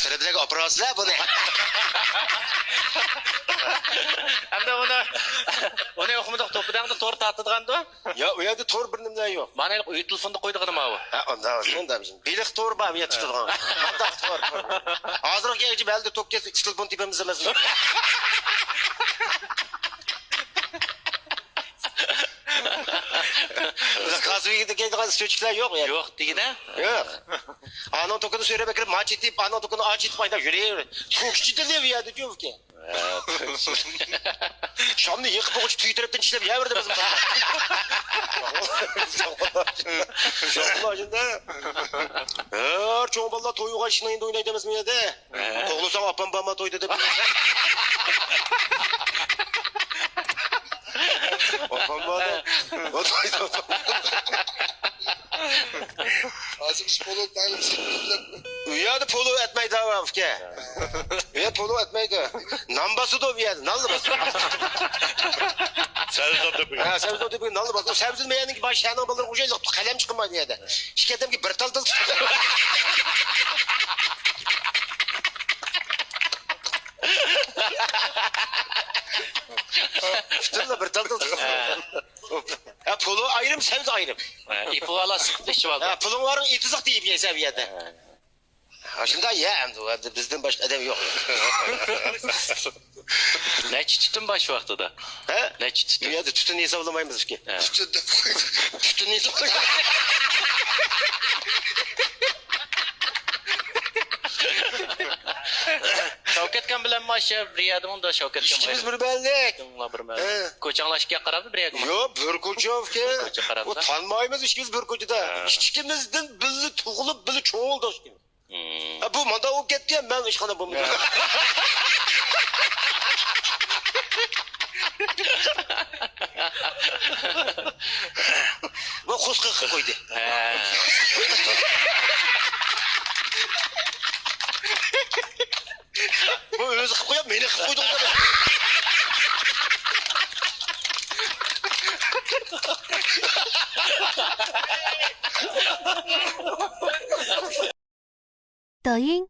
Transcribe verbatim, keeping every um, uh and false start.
سىرتىدىكى ئوپېراتسىيە بۇنى. ئەمدى ئۇنى، ئۇنى ئۇقمىدۇق، توپىداڭدا تور تارتىدىغاندۇ؟ يا، ئۇ يەردە تور بىر نېمە يوق. مانا ئۆي تېلېفوندا قويىدىغىنى ماۋۇ. ھە، ئۇنداق، شۇنداق بىزنىڭ بېلىق تورى بار، ئۇ يەردە تۇتىدىغان. مۇنداق تور، تور. ھازىرغا كەلگۈچە بەلدە توك كەتسە، ئىككى تېلېفون تېپىمىز ئەمەسمۇ؟ كاسىۋىگدا كەلگەن سۆچۈكلەر يوق، يا؟ يوق دېگىنە؟ يوق. ئانىڭ توكىنى سۆرەپ ئەكىرىپ، ماچى تېپىپ، ئانىڭ توكىنى ئاچى تېپىپ، ئايدا يۈرۈۋېرىپ. توك ئىچىدە لېۋىيەدە جۇۋكە. شامنى يېقىپ بولغۇچە تۈگى تەرەپتىن چىشلەپ يەۋەردى بىزمۇ. شاملار شۇنداق. ھەر چوڭ بالىلار توي ئوينايدۇ ئەمەسمۇ يەردە. قوغلىساڭ ئاپام بارما تويدا دەپ. ئاپام بار دەپ. ھازىر ئىش بولۇپ، ئۇ يەردە پولو ئەتمەيدۇ، ئۇكا. ئۇ يەردە پولو ئەتمەيدۇ. نان باسىدۇ ئۇ يەردە، نانلا باسىدۇ. سەۋزە تېپىپ. ھە، سەۋزە تېپىپ، نانلا باسىدۇ. سەۋزىنى مەيەننىڭ باش شەھەرنىڭ بالىلىرى ئوخشايدۇ، قەلەم چىقمايدۇ ئۇ يەردە. ئىككى ئادەمگە بىر تال تال. پۈتۈنلا بىر تال تال. ھە، پولو ئايرىم، سەۋزە ئايرىم. ھە، ئېپىۋالا سىقىپ ئىچىۋالدى. ھە، پۇلۇڭ بارىڭ ئېتىزىق دېيىپ يەيسەن بۇ يەردە. ھە. ھە، شۇنداق يە، ئەمدى ئۇ يەردە بىزدىن باشقا ئادەم يوق. نەچچە تۈتۈن بار شۇ ۋاقتىدا؟ ھە؟ نەچچە تۈتۈن؟ بۇ يەردە تۈتۈن ھېسابلىمايمىز ئىكەن. ھە. تۈتۈن دەپ قويدۇق. تۈتۈن ھېسابلىمايمىز. شاۋكەتكان بىلەن ماشا بىر يەردە مۇندا شاۋكەتكان. ئىككىمىز بىر مەللىك. بىر مەللىك. ھە. كوچاڭلار ئىككىگە قاراپتۇ، بىر يەرگە. يوق، بىر كوچا ئۇكا. بىر كوچا قاراپتۇ. ئۇ تانمايمىز، ئىككىمىز بىر كوچىدا. ھە. ئىككىمىزدىن بىللە تۇغۇلۇپ، بىللە چوڭ بولدۇق ئىككىمىز. ھە، بۇ ماندا بولۇپ كەتتى، مەن ئىشخانا بولمىدىم. بۇ قۇسقا قىلىپ قويدى. ھە. بۇ ئۆزى قىلىپ قويۇپ، مېنى قىلىپ قويدۇڭ دەپ. دايىڭ